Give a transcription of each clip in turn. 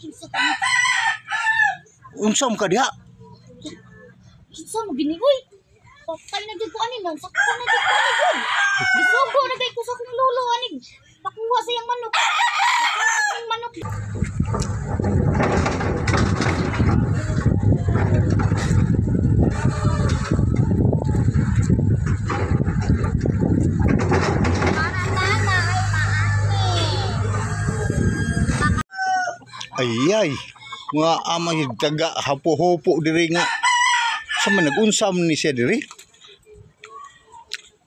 Kinsa ka ni? Unsa man ka diha? Kinsa mo gini oy? Patay na jud ko ani lang, sakto na jud ko ani jud. Gisugo na kay ko sa akong lolo ani. Pakuha sa iyang manok. Nakuha ang manok. Ay ay. Mga ama taga hapo-hopo diri nga. Sa man nag-unsa man ni siya diri?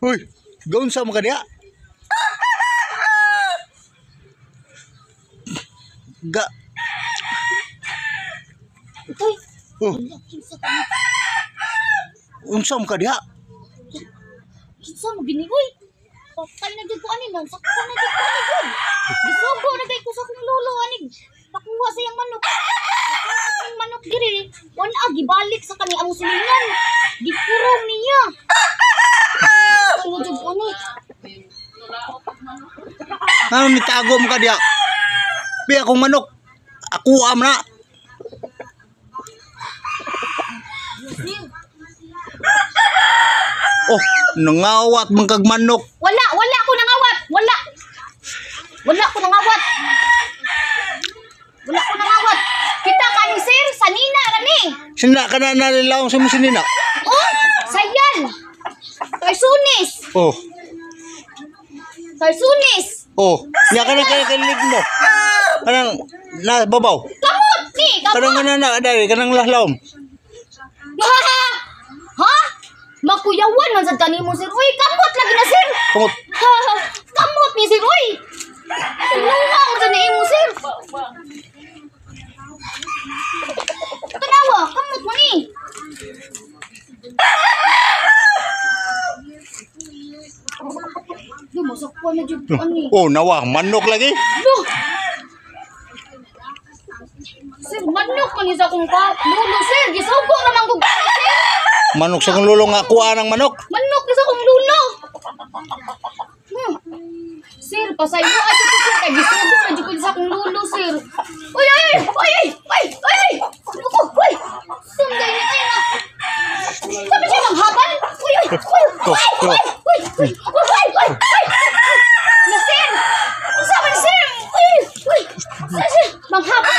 Hoy, gaunsa man ka diha? Ga Uy, oh, wala, kinsa ka ni? unsa man ka diha? Kinsa mo gini oy? Patay na jud ko ani lang, sakto na jud ko ani jud. Gisugo na kay ko sa akong lolo ani. Pakuha sa iyang manok. Nakuha ang manok diri. Wala gibalik sa kani among silingan. Gipurong niya. Patay na jud ko ani. Ano nitago mo ka diha? Bi akong manok. Ako am na. Sir, Oh, nangawat man kag manok. wala, wala ko nangawat. Wala. Wala ko nangawat. Wala ko nangawat. Kita kani sir, sanina kani. Sina ka na nalilawang sa mo sinina. Oh, sayan. Karsunis. Oh, Karsunis. oh. Nya ka na kay kilig mo. Kanang na babaw. Kamot ni, kamot. Kanang na na dai kanang lahlawm. Ha? Ha? Makuyawan man sad kanimo sir. Uy, kamot lagi na sir. Kamot. Ha, kamot ni sir. Uy. Tulungan mo sad ni imo sir. Tanawa, kamot mo ni. Di mo sakwa na jud ani. Oh, nawa manok lagi. Loh. Sir, manok man ni sa akong pa. Lulo sir, gisugo naman ko gani sir. Manok sa kong lulo nga kuha ng manok. Manok ni sa akong lulo. Sir, pasaylo ato ko sir kay gisugo na jud ko sa akong lulo sir. Uy ay ay ay ay ay. Ano ko? Uy. Sunday ni ay na. Sabi siya ng habal. Uy uy uy uy uy uy uy uy uy uy. Na sir. Unsa man sir? Uy uy. Sir, sir, manghabal.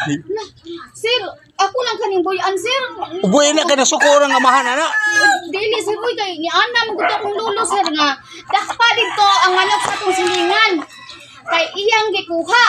Na, sir, ako lang kaning boyan sir. Ubuhin na ka na suko ng amahan ana. Dili sir, uy kay ni Ana man gud akong lolo sir nga dakpa didto ang manok sa atong silingan. Kay iyang gikuha.